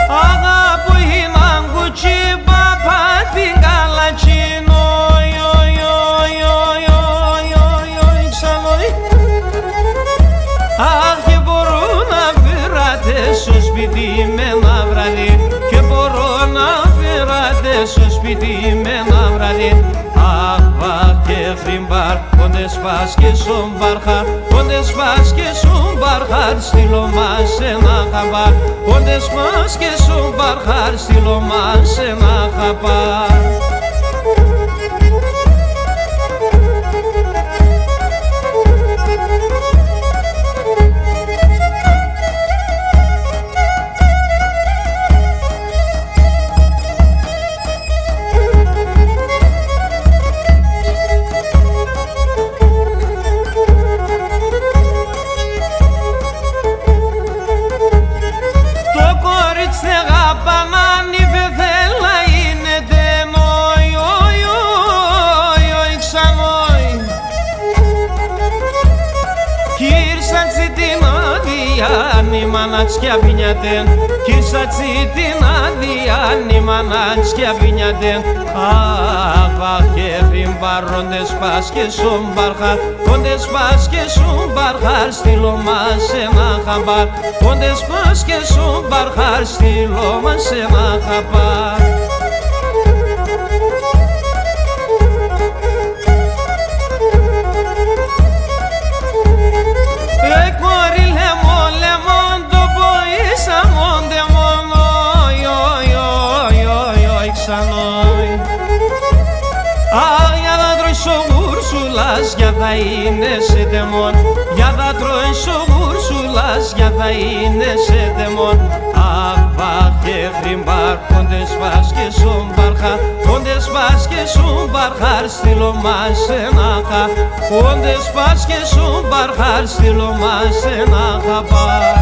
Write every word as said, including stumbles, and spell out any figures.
Αχ, αχ, που ίναν κουτσί, παπά την καλατσίν, οι, οι, οι, ξαν, οι. Αχ, και μπορώ να φέρω ατεν σο σπίτ' μ' ένα βραδύν, και μπορώ να φέρω ατεν σο σπίτ' μ' ένα βραδύν. Αχ, αχ, και θρυμ' πα-, πόντες πας και σον Παρχάρ', πόντες πας και σον Παρχάρ', στείλ' ον μας ένα χαμπάρ'. Πόντες πας και σον Παρχάρ', στείλ' ον μας ένα χαμπάρ'. Το κορίτσ' τ' εγάπαν, αν η Βεθέλα είναι τεν, οι, οι, ξαν, οι. Κι ήρσ' ατσί την άδειαν η μάνα τ'ς κι αβοίνιατεν, κι ήρσ' ατσί την άδειαν η μάνα τ'ς κι αβοίνιατεν. Αχ, αχ, και θρυμ' πα-, πόντες πας και σον Παρχάρ', πόντες πας και σον Παρχάρ', στείλ' ον μας ένα χαμπάρ'. Πόντες πας και σον Παρχάρ', στείλ' ον μας ένα χαμπάρ'. Ε, κορί, λεμόν, λεμόν, το ποίησα μόν τεμόν, οι, οι, ξαν, οι. Αχ, για δα τρώει σο γουρσουλάς, για δα είναι σε τεμόν. Για δα τρώει σο γουρσουλάς, για δα είναι σε τεμόν. Αχ, αχ, και θρυμ' πα-, πόντες πας και σον Παρχάρ', πόντες πας και σον Παρχάρ', στείλ' ον μας ένα χα-, πόντες πας και σον Παρχάρ', στείλ' ον μας ένα χαμπάρ'.